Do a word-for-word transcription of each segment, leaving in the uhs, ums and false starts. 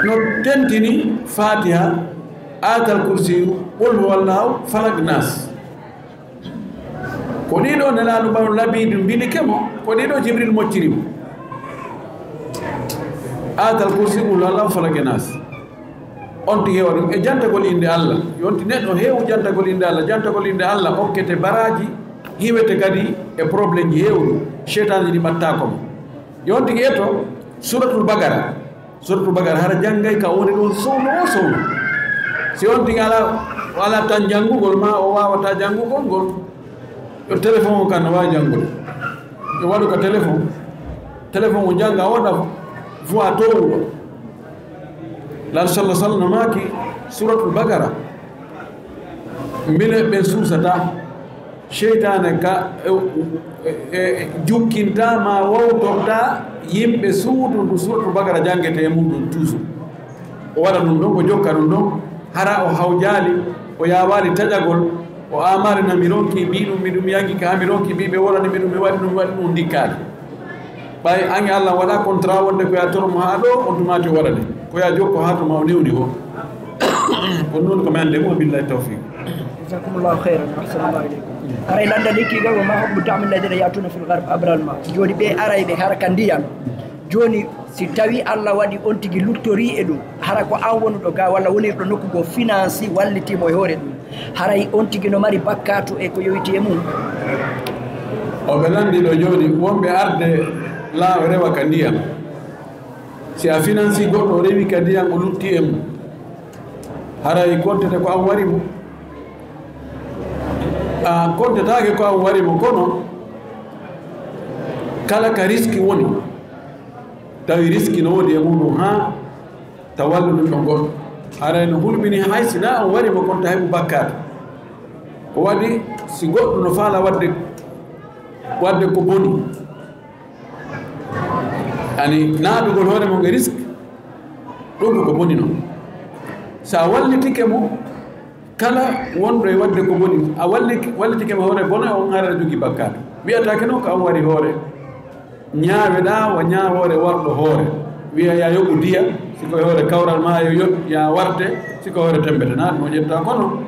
No tentini Fatiha, Ayatal Kursi, Qul Huwallahu, Falak, Nas. Ko ɗiɗo Nelaaɗo ɓaru labiidu mbili kemo, ko ɗiɗo Jibril mocciri mo. Ayatal Kursi, Qul Huwallahu, Falak e Nas. On tigi heewa ɗum e jantagol innde Allah. Yonti neɗɗo heewu jantagol innde Allah. Jantagol innde Allah okkete baraaji, hiwete kadi e problème ji heewɗi. Seytaane ɗi ɓattaako mo. Yonti eto Suratul Bagara. Suratul Bagara hara janngay ka woni ɗon sowno o sowno. Si on tigi ala, o ala tan janngugol ma, o waawata janngugol ngol, yo téléphone o kan no waawi janngude. Yo waɗu ka téléphone. Téléphone o jannga, o waɗa voix towuɗo. Lan sallallahu sallam no maaki Suratul Bagara. Mbele ɓen suusata. Seytaane ka, e, e, e, jukkinta ma wawtorta yimɓe suudu ndu Suratul Bagara janngete e muɗum toujours. O waɗa ɗum ɗon, o jokka ɗum ɗon, hara o hawjaali, o yaawaali taƴagol, o aamaali na mi ronki mbi ɗum, mi ɗum yanki ka, mi ronki mbi ɓe wolani mi ɗum, mi waɗi ɗum, mi waɗi ɗum ndikkaali. Ɓay an e Allah waɗa contrat wonde ko ya toro mo haa ɗo, on tuma to waɗane. Ko ya jokko haa to ma o newni o. Ko noon ko men de mo, billahi tawfiq. Jazakumullahu khairan, ahsanallahu ilaykum. Haray lannda lekki ga, wa ma hukmu ta'mil ladina ya'tuna fil gharb abral ma. Jooni ɓe aray ɓe hara ka ndiyam. Jooni si tawi Allah waɗi on tigi luttori e ɗum, hara ko an wonuɗo ga walla wonirɗo nokku go finance walliti mo e hoore ɗum. Haray on tigi no mari bakkatu e ko yowiti e mum. O ɓe lanndi ɗo jooni, wonɓe arde laaw rewa ka ndiyam. Si a finansi goɗɗo o rewi ka ndiyam o lutti e mum. Haray kontete ko an wari mo. A kontetaake ko an wari mo, kono kala ka riski woni. Tawi riski no woni e muɗum haa ta wallude ɗon goɗɗo. Haray no hulɓini hay si na on wari mo kon ta heɓu bakkaatu. Ko waɗi si goɗɗo no faala waɗde, waɗde ko boni. Ani naadugol hoore mo e risk, ɗum ko ko boni non. Sa wallitike mo, kala wonɗo e waɗde ko boni, a walli-, wallitike mo hoore bone, on hara jogi bakkaatu. Wiyataake noon ko an wari hoore. Ñaaweɗaa wa ñaawoore warɗo hoore. Wiya ya yoɓu diya, si ko hoore kawral ma yo yoɓ, ya warte, si ko hoore tembete. Na ɗum o ƴetta kono,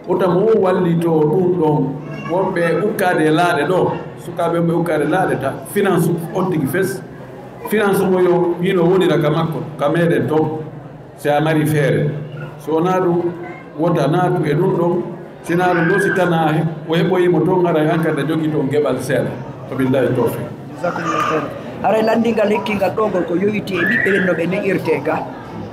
wota mo wallito ɗum ɗon. Wonɓe ukkaade e laaɗe ɗo, sukaaɓe wonɓe ukkaade laaɗe ta, finance on tigi fes. Finance mo yo, yino wonira ka makko, ka meɗen toon. Si a mari feere, so wonaa ɗum, wota naatu e ɗum ɗon, si naa ɗum ɗon, si tanaa he-, o heɓoyi mo toon, haray hankadi a jogii toon geɓal seeɗa. Wa billahi tawfiq. Jazakumullahu khairan. Haray lanndingal hikkingal ɗo ngol ko yowiti e ɓiɓɓe ɓen no ɓe ne'irtee ga.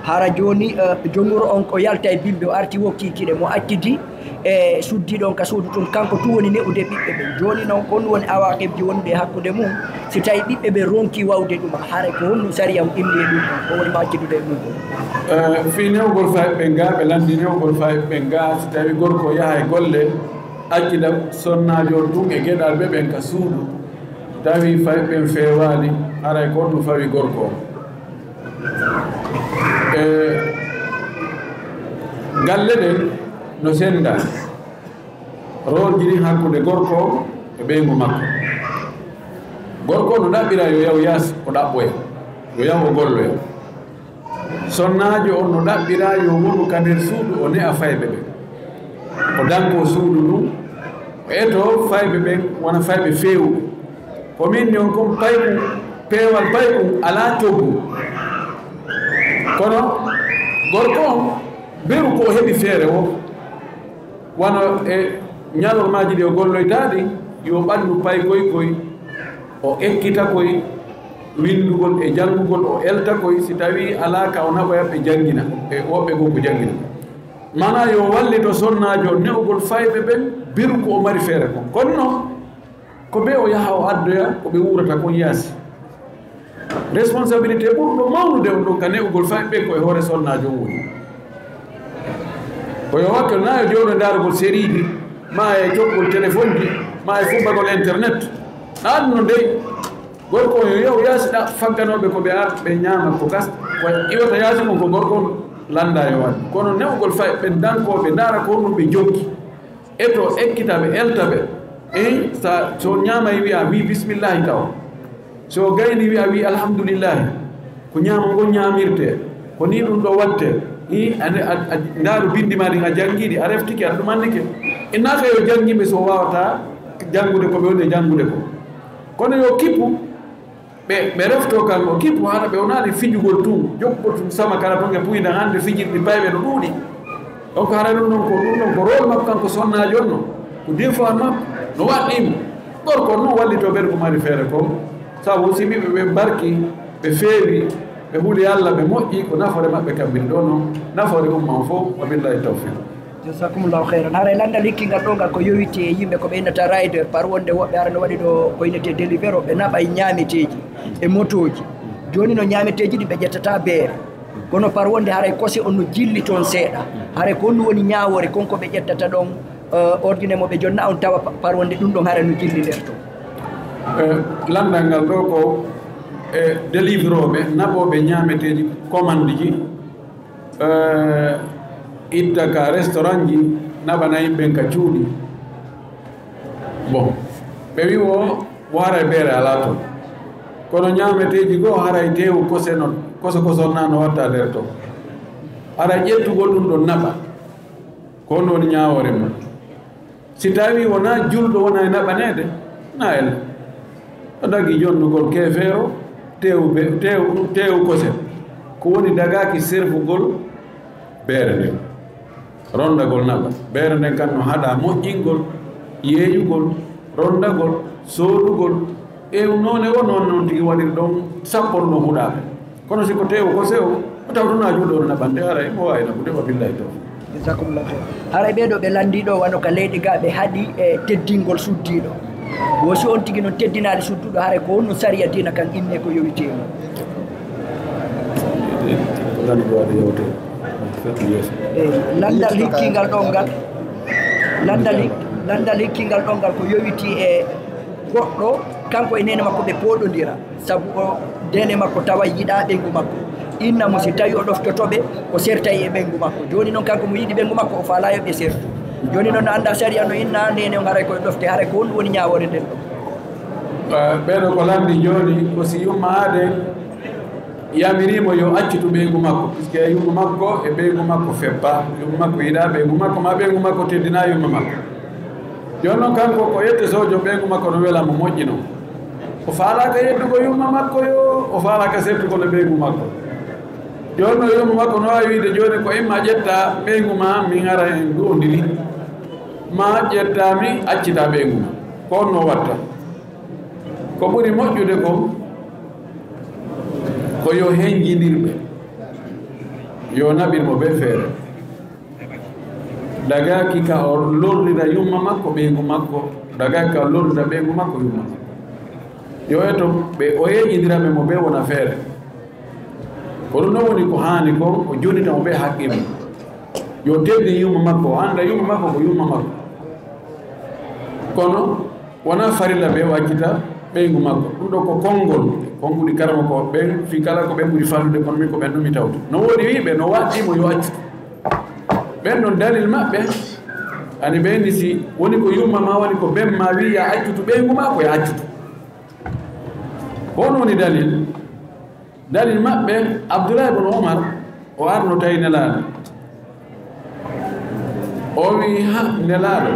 Hara jooni, eh, jom wuro on ko yalta e bimbi, o arti wokkiiki ɗe, mo accidi e suddi ɗon ka suudu tun, kanko tun woni ne'ude ɓiɓɓe ɓen. Jooni non, ko ɗum woni awaqibji wonɗi e hakkunde mum? Si tawi ɓiɓɓe ɓen ronki wawde ɗum, haray ko honɗum sariya on inni e ɗum ɗon? Ko woni mo accidude e mum ɗum? Eh, fii newgol fayɓe ɓen ga, ɓe lanndi newgol fayɓe ɓen ga, si tawi gorko yaha e golle, accida sonnaajo on tun e geɗalɓe ɓen ka suudu, tawi fayɓe ɓen feewaali, haray ko honɗum fawi gorko on? E galle ɗen no sennda, roonjiri hakkunde gorko on e ɓeyngu makko. Gorko on no ɗaɓɓira yo yaw yaasi o ɗaɓɓoya, yo yaw o golloya. Sonnaajo on no ɗaɓɓira yo wonu ka nder suudu o ne'a fayɓe ɓen. O danko suudu ndun, o eto fayɓe ɓen wona fayɓe feewuɓe. Ko min ni on kon payɗum, peewal payɗum alaa coggu. Kono gorko on, beru ko o heɓi feere o, wano e ñalormaaji ɗi o golloytaa ɗin, yo ɓannu paykoy koy, o ekkita koy winndugol e janngugol, o elta koy si tawii alaa ka o naɓoya ɓe janngina, e woɓɓe goo ko janngina. Maanaa yo wallito sonnaajo ne'ugol fayɓe ɓen, beru ko o mari feere kon. Kono non, ko ɓe o yaha o addoya ko ɓe wuurata kon yaasi. Responsabilité ɓurɗo mawnude on ɗon ka ne'ugol fayɓe ɓen ko e hoore sonnaajo on woni. Ko yo wakkilo, na yo jooɗo ndaarugol sériiji, ma e coɓgol téléphone ji, ma e fubbagol internet. Na ɗum no dey, gorko on yo yahu yaasi ɗa fagganooɓe ko ɓe ar-, ɓe ñaama ko gas, ko iwata yaasi kon ko gorko on lannda yo waɗ. Kono ne'ugol fayɓe ɓen dankooɓe ndaara ko honɗum ɓe jokki. Eto ekkita ɓe, elta ɓe. Eyi, sa, so ñaamay wi'a, wi bismillahi taw. So gayni wi'a, wi alhamdulillahi. Ko ñaama ngon ñaamirtee. Ko nii ɗum ɗo waɗte. Ni a, a, a ndaaru binndi ma ɗin, a janngii ɗi, a reftike, aɗa ɗum anndike. Innaaka yo janngiiɓe so waawata janngude ko ɓe woni e janngude ko. Kono yo kippu, ɓe, ɓe refto kan o kippu, hara ɓe wonaali fijugol tun, jokkugol tun sama kala tun e puyda hannde fijirɗi payɓe no ɗuuɗi. Donc hara ɗum ɗon ko, ɗum ɗon ko rôle makko kanko sonnaajo on no, ko devoir makko, no waɗɗii mo. Gorko on no wallitoo ɓen ko mari feere ko, sabu si ɓiɓɓe ɓe barki, ɓe feewi, ɓe huli Alla, ɓe moƴƴi, ko nafoore maɓɓe kamɓe ɗo no, nafoore umma on fof, wa billahi tawfiq. Jazakumullahu khairan. Haray lanndal hikkingal ɗo ngal ko yowiti e yimɓe ko ɓe innata rider, par wonde woɓɓe hara no waɗi ɗo ko innetee Deliveroo, ɓe naɓay ñaameteeji e motooji. Jooni no ñaameteeji ɗi ɓe ƴettata beere. Kono par wonde haray kose on no jilli toon seeɗa. Haray ko honɗum woni ñaawoore kon ko ɓe ƴettata ɗon, eh, ordine mo ɓe jonna on tawa pa-, par wonde ɗum ɗon haray no jilli nder to. Eh, lanndal ngal ɗo ko, eh, delivrooɓe, naɓooɓe ñaameteeji, commande ji, eh, itta ka restaurant ji, naɓana yimɓe ka cuuɗi. Bon, ɓe wi o, o haray beere alaa toon. Kono ñaameteeji goo haray teewu kose non, koso koso naa no watta nder toon. Haray ƴettugol ɗum ɗon naɓa. Ko honɗum woni ñaawoore mum? Si tawii wonaa julɗo wona e naɓaneede, na ella. O dagii jonnugol keefeero, teewu be-, teewu, teewu kose. Ko woni dagaaki serfugol beere nden. Ronndagol naɓa. Beere nden kan no haɗaa moƴƴingol, yeeyugol, ronndagol, soodugol. E noone o noon noon tigi waɗiri ɗon sappo no huɗaaɓe. Kono si ko teewu ko sewo, o tawto na julɗo on naɓande, haray mo waawi naɓude, wa billahi tawfiq. Jazakumullahu khair. Haray ɓee ɗoo ɓe lanndii ɗoo wano ka leyɗe gaa ɓe haɗi e teddingol suddiiɗo. Wo si on tigi non teddinaali sudduɗo, haray ko honno sariya diina kan innee ko yowitee mo? Lanndal waɗa yewte. Fettu yeeso. Eey, lanndal hikkingal ɗon ngal, lanndal hik-, lanndal hikkingal ɗon ngal ko yowiti e goɗɗo, kanko e neene makko ɓe pooɗondira, sabu o neene makko tawa yiɗaa ɓeyngu makko. Inna mo si tawi o ɗoftoto ɓe, o sertay e ɓeyngu makko. Jooni non kanko mo yiɗi ɓeyngu makko, o faalaa yo ɓe sertu. Jooni non no anndaa sariya no inna neene on haray koye ɗofte, haray ko honɗum woni ñaawoore nden ɗo? Eh, ɓee ɗoo ko lanndi jooni, ko si yumma aaden yamiriimo yo accitu ɓeyngu makko, puisque yumma makko e ɓeyngu makko feppa, yumma makko yiɗaa ɓeyngu makko, ma ɓeyngu makko teddinaa yumma makko. Jooni non kanko ko yette sojo ɓeyngu makko no wela mo moƴƴi non. O faalaaka yeddugol yumma makko yo, o faalaaka sertugol e ɓeyngu makko. Jooni non yumma makko no waawi wiide jooni ko imma ƴetta ɓeyngu ma min ara en du'ondiri, ma ƴetta mi accita ɓeyngu ma. Ko on no watta. Ko ɓuri moƴƴude kon, ko yo henjindir ɓe, yo naɓir mo bee feere. Dagaaki ka o lorrira yumma makko, ɓeyngu makko, dagaaki ka o lorrira ɓeyngu makko, yumma makko. Yo eto ɓe, o yeeƴindira ɓe mo bee wona feere. Ko ɗum ɗon woni ko haani kon, o jonnita mo bee haqqe mum. Yo teddin yumma makko, o annda yumma makko ko yumma makko. Kono wonaa farilla ɓe o accita ɓeyngu makko. Ɗum ɗo ko konngol, konnguɗi karamokooɓe ɓen, fii kala ko ɓen ɓuri fallude, kono min ko ɓen ɗum mi tawti. No woodi wi'ɓe, no waɗɗii mo yo accutu. Ɓen ɗon dalil maɓɓe, ani ɓe ni si woni ko yumma ma, woni ko ben ma wi'i ya accutu ɓeyngu ma, ko ya accutu. Ko on woni dalil? Dalil maɓɓe, Abdullahi ibn Umar, o arno tawi Nelaaɗo. O wi'i, "Ha, Nelaaɗo,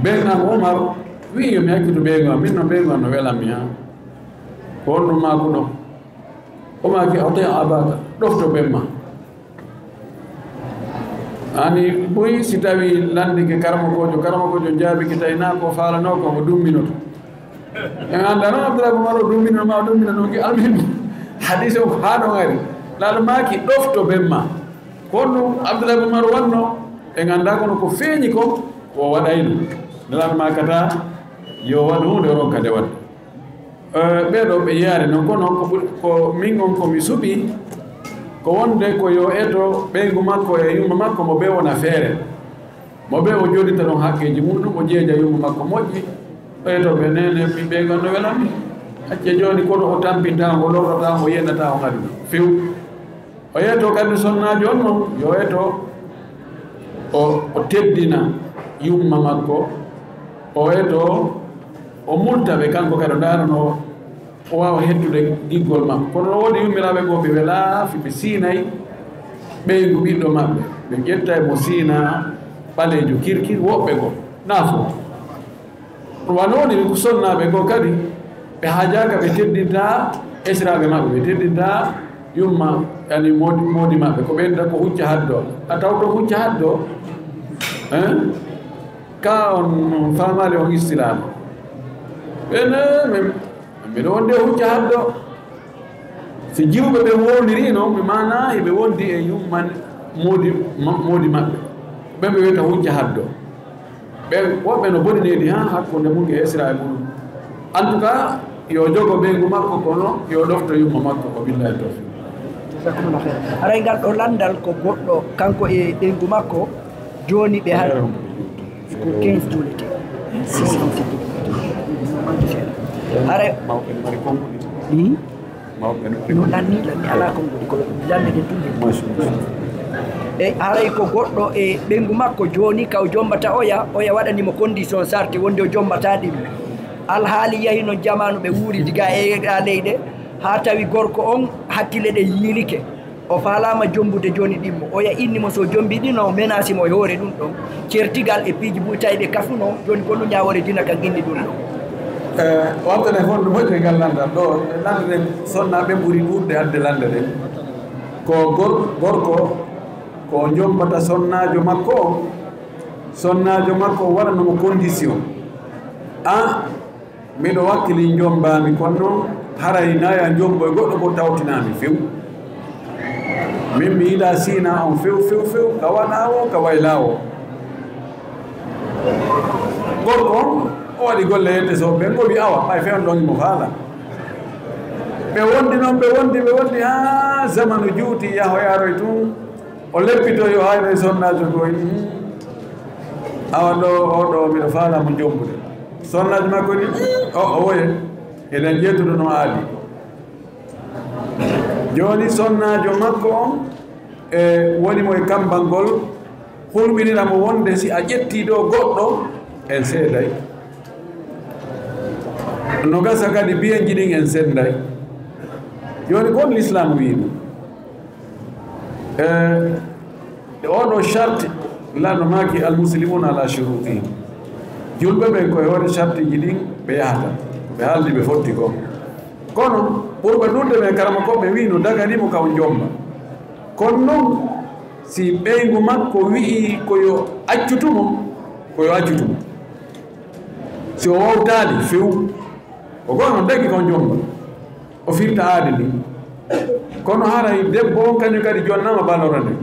ben am Umar wi'i yo mi accutu ɓeyngu am, min no ɓeyngu am no welammi ha." Ko honɗum maakuɗo? O maaki, "Ati abaka, ɗofto ben ma." Ani buy si tawi lanndike karamokoojo, karamokoojo jaabike tawi naa ko faalanoo ko, o dumminoto. En anndaa noon Abdullahi Umar o dummino ma, o dummino noon ki almin. Hadiise o ko haa ɗon ari. Laalo maaki ɗofto ben ma. Ko honɗum Abdullahi Umar wonno? En anndaa, kono ko feeñi kon, ko o waɗayno. Nelaaɗo maakata yo waɗ huunde, o ronka nde waɗde. Eh, ɓee ɗoo ɓe yiyaare noon, kono ko ɓuri, ko min on ko mi suɓii, ko wonde ko yo eto ɓeyngu makko e yumma makko mo bee wona feere. Mo bee o jooɗita ɗon haqqeeji mum ɗum, o jeeja yumma makko moƴƴi. O eto ɓe, "Neene, mi ɓeyngu am no welammi." Acce jooni, kono o tampintaa, o lorrataa, o yennataa, o ngadi few. O yeeto kadi sonnaajo on non, yo eto o, o teddina yumma makko, o eto o multa ɓe, kanko kadi o ndaara no o waawa hettude giggol makko. Kono no woodi yummiraaɓe goo ɓe welaa fii ɓe siinay ɓeyngu ɓiɗɗo maɓɓe. Ɓe ƴettay mo siina ɓaleejo kirkir woɓɓe goo. Naa fof. Ɗum wano woni ko sonnaaɓe goo kadi, ɓe haajaaka ɓe teddinta esiraaɓe maɓɓe, ɓe teddinta yumma, yani moodi, moodi maɓɓe, ko ɓen ko hucca haddo. A tawto hucca haddo, hein? Ka on faamaali on istilaama. Ɓen, eh, min, miɗo wonde hucca haddo. Si jiwɓe ɓe wowliri noon, ɓe maana eɓe wondi e yumman moodi, ma-, moodi maɓɓe. Ɓen ɓe wiyata hucca haddo. Ɓen woɓɓe no boni needi haa hakkunde mum e esiraaɓe mum. En tout cas, yo jogo ɓeyngu makko, kono yo ɗofto yumma makko, ko billahi tawfiq. Jazakumullah khair. Haray ngal ɗo lanndal ko goɗɗo, kanko e ɓeyngu makko, jooni ɓe hari ko quinze juulete. Haray Hmm? No ɗanni lan mi alaa konguɗi ko lande ɗen tun. E haray ko goɗɗo e ɓeyngu makko jooni ka o jommbata oya, oya waɗani mo condition sarti wonde o jommbata ɗin. Alhaali yahi non jamaanu ɓe wuuri diga e a leyɗe haa tawi gorko on hakkille ɗe yiilike. O faalaama jommbude jooni ɗimmo. Oya inni mo so o jommbii ɗin o menaasi mo e hoore ɗun ɗon. Certigal e piiji buy tawi ɓe kafunoo, jooni ko ɗun ñaawoore dina kan inni ɗun ɗon. Eh, wonta ne honno moƴƴo e ngal lanndal ɗoo, e lande ɗen sonnaaɓe ɓuri ɗuuɗde adde lande ɗen. Ko gor-, gorko, ko o jommbata sonnaajo makko on, sonnaajo makko on waɗana mo condition. A, miɗo wakkili jommbaami, kono non haray naya jommbo e goɗɗo ko tawtinaami few. Min mi yiɗaa siina on few, few, few, ka waɗaa o, ka waylaa o. Gorko on, o waɗi golle yette so ɓen, o wi awa, ɓay fewn ɗon mo faala. Ɓe wondi non, ɓe wondi, ɓe wondi, haa zamanu juuti, yahoy aroy tun. O leppitoy, o haynoy sonnaajo goo, "Hmm, awa ɗo, o ɗo, miɗo faala mo jommbude." Sonnaajo makko ni, "Hmm, o, o woye, eɗen ƴeetude no aadi." Jooni sonnaajo makko on, e woni mo e kammbangol, hulɓinira mo wonde si a ƴettii ɗo goɗɗo, en seeday. No gasa kadi biyenji ɗin en sennday. Jooni kon Lislaam wi'i ɗum? E, e oɗo sharti, Laamɗo maaki, "Al muslimuna ala shurutihim." Julɓe ɓen ko e hoore shartiji ɗin ɓe yahata. Ɓe haaldi ɓe fotti ko. Kono, ɓurɓe ɗuuɗde ɓe karamokooɓe wi'i no dagani mo ka o jommba. Kono non, si ɓeyngu makko wi'i ko yo accutu mo, ko yo accutu mo. Si o wawtaali few, o gono dagi kon jomma, o firta aadi ndi. Kono haray debbo on kañum kadi jonnama balorande.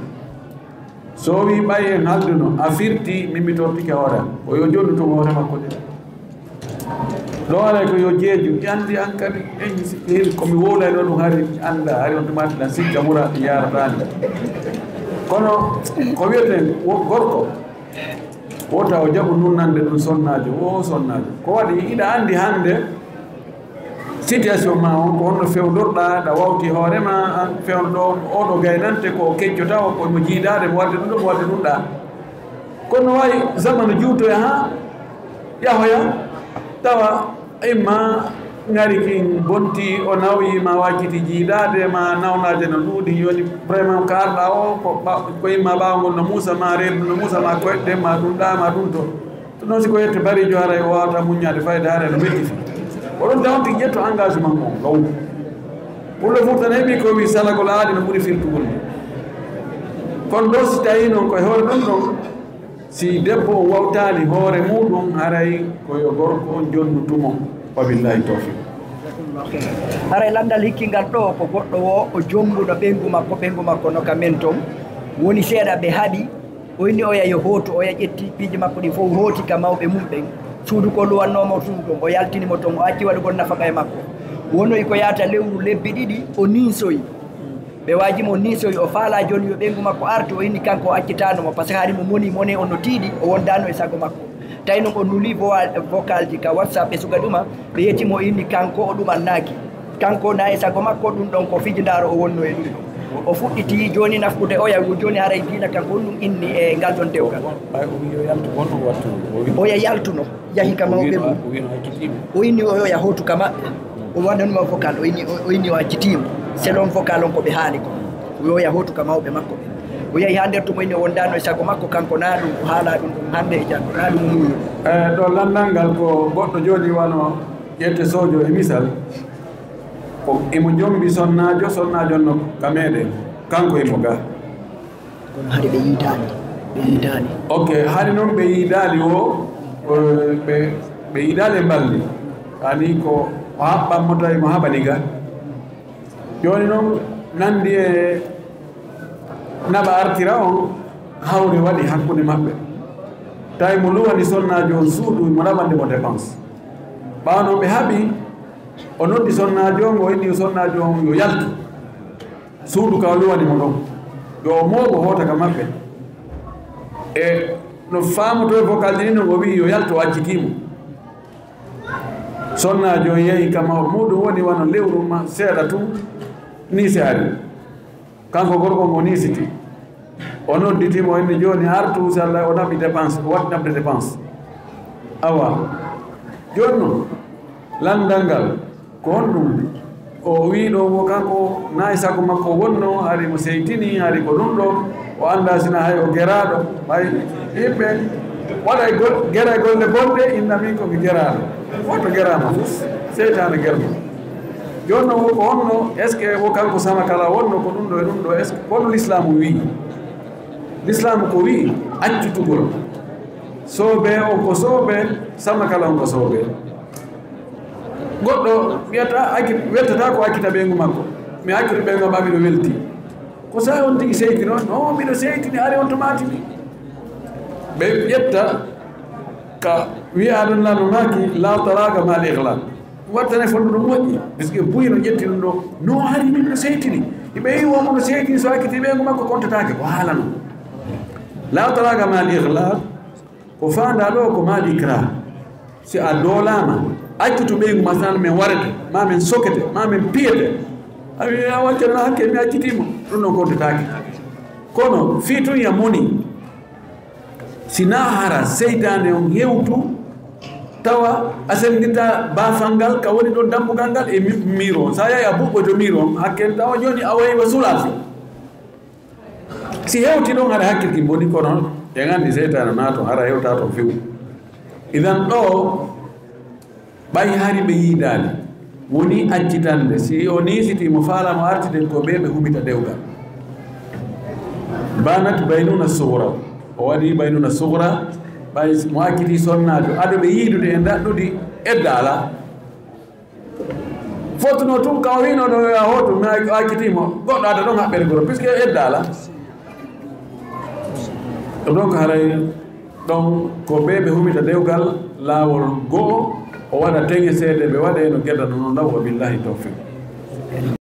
So o wi ɓay en halduno, a firti, min mi tortike hoore am. Ko yo jonnu tun hoore makko de. Ɗo haray ko yo jeeju, andi an kadi, en si, hiri ko mi wowlayno ɗum hari anda, hari on tumaati lan sikka mura yarataani. Kono ko wiyeten wo-, gorko, wota o jaɓu nun nande ɗum sonnaajo, o sonnaajo. Ko waɗi, iɗa andi hande situation ma on, ko honno fewndorɗa, ɗa wawti hoore ma, an fewndo ɗo, oɗo gaynante ko kecco taw, ko mo jiidaade, mo wadde ɗum ɗo, mo wadde ɗum ɗa. Kono no wawi zamanu juutoya ha yahoya, tawa imma ŋari kin bonti, o nawyi ma wakkiti jiidaade ma, nawnaje no ɗuuɗi, yoni vraiment ko arɗa o, ko ɓa-, ko imma ɓaawo ngol no muusa ma, reedu no muusa ma, koyɗe ma ɗum ɗa ma ɗum to. To noon si ko yette barijo haray o wawata muññaade fayda haray no wedditi. Oɗon tawti ƴetto engagement on law. Pour le furtan heɓi ko wi salagol aadi no ɓuri firtugol ni. Kono ɗo si tawi noon koye hoore ɗon ɗon, si debbo o wawtaali hoore muɗum, haray ko yo gorko on jonnu tumo. Wabillahi tawfiq. Haray landal hikkingal ɗo ko goɗɗo o, o jombuno ɓeyngu makko, ɓeyngu makko no ka men ton. Woni seeɗa ɓe haɗi, o inni oya yo hootu, oya ƴetti piiji makko ɗin fof hooti ka mawɓe mum ɓen. Suudu ko luwannoo mo suudu ɗon, o yaltini mo ton, o acci waɗugol nafaka e makko. Wonoyi ko yaata lewru lebbi ɗiɗi, o ninsoyi. Ɓe waaji mo ninsoyi, o faalaa jooni yo ɓeyngu makko artu, o inni kanko o accitaano mo, par ce que hari mo moni, mone on no tiiɗi, o wondaano e sago makko. Tawi noon o nuli vocal, vocal ji ka WhatsApp e suka ɗuma, ɓe yecci mo o inni kanko o ɗumannaaki. Kanko na e sago makko, ɗum ɗon ko fijindaaro o wonno e ɗum. O fuɗɗiti jooni nafkude oya, wo jooni haray diina kanko on ɗum inni e ngal ɗon dewgal. Ɓay o wi yo yaltu, bonno wattu. O wi- Oya yaltuno, yahi ka o mawɓe wino, mum. O wino accitiiɓe. O inni oya hootu ka maɓɓe. O waɗanima vocal, o inni, o, o inni o accitiimo. Selon vocal on ko ɓe haali ko. O yahi hotu ka mawɓe makko ɓe. O yahi haa nder tun o inni o wondaano e sago makko, kanko naa ɗum o haalaa ɗum ɗum hannde e janngo, naa ɗum muuyo. E ɗo lanndal ngal ko goɗɗo jooni wano ƴette sojo e misal. Ko imo jombi sonnaajo, sonnaajo no ka meɗen. Kanko imo ga. Kono hari ɓe yiidaali, ɓe yiidaali. Ok, hari noon ɓe yiidaali o, o, ɓe, ɓe yiidaali e mbaldi. Ani ko o haɓɓan mo tawi mo haɓani ga. Jooni noon nanndi e naɓa artira on, hawre waɗi hakkunde maɓɓe. Tawi mo luwani sonnaajo on suudu, mo naɓande mo dépense. Ɓaawo noon ɓe haɓi, o noddi sonnaajo on, o inni sonnaajo on yo yaltu. Suudu ka o luwani mo ɗon. Yo o mooɓo hoota ka maɓɓe. E no faamotoo e vocal ɗi ni, no o wi'i yo yaltu, o accitii mo. Sonnaajo on yehi ka mawɗo muuɗum woni wano lewru ma seeɗa tun, ni se ari. Kanko gorko on o niisiti. O nodditi mo, inni jooni artu, si Allah o naɓi dépense, o waɗi naɓde dépense. Awa. Jooni non, lanndal ngal, ko honɗum? O wi'i ɗo wo kanko naa e sago makko wonno, hari mo seytini, hari ko ɗum ɗo, o anndaa sina hay o geraaɗo. Hay yimɓe waɗa e gol-, gera e golle bonɗe, inna min ko mi geraaɗo. Woto geraama fof, seytaane germo. Jooni non wo ko honno, est-ce que wo kanko Samakala wonno ko ɗum ɗo e ɗum ɗo, est-ce que ko honno Lislaamu wi'i? Lislaamu ko wi'i accutugol soobee on ko soobee, Samakala on ko soobee. Goɗɗo wiyata, acci-, weltata ko accita ɓeyngu makko. Mi accita ɓeyngu am, miɗo welti. Ko sa on tigi seydi noon, no, miɗo seytini, ari on to maatini. Ɓe ƴetta ka wi'a ɗon lan no maaki, la talaqa mal ighla. Wattane fondo ɗum moƴƴi, parce que buy no ƴetti ɗum ɗo. No hari min no seytini. Iɓe yi wo mo no seytini, so acciti ɓeyngu makko kontataake, ko haala non. La talaqa mal ighla. Ko faandaa ɗo ko maal ikrah. Si a doolaama, accutu ɓeyngu ma, sanan men warete, ma men sokete, ma men piyete. A wi'i, a waccana hakke, mi accitii mo. Ɗum ɗon kontataake. Kono fii tun ya moni, si naa hara seytaane on hewtu, tawa a sennditaa baafal ngal, ka woni ɗon dambugal ngal e mi-, miiro on. Sa yahi a buɓɓoyto miiro on, hakke tawa jooni a wayi wa sulaasi. Si hewti ɗon, haɗa hakkil ki boni, kono en anndi seytaane naato, hara hewta to few. Idan ɗo, ɓay hari ɓe yiidaali, woni accitande. Si o niisiti mo faala mo artiden ko ɓe ɓe humita dewgal. Banat baynuna sugra. O waɗi baynuna sugra, ɓay mo acciti sonnaajo, ado ɓe yiidude e ndaɗɗudi edda alaa. Fottuno tun ka o wi'no ɗo yo a hootu, mi a-, accitii mo. Goɗɗo ada ɗon haɓɓere goro, puisque edda alaa. Donc haray ɗon ko ɓe ɓe humita dewgal laawol go'o, o waɗa teŋe seede ɓe waɗe no gedda no non law, wa billahi tawfiq.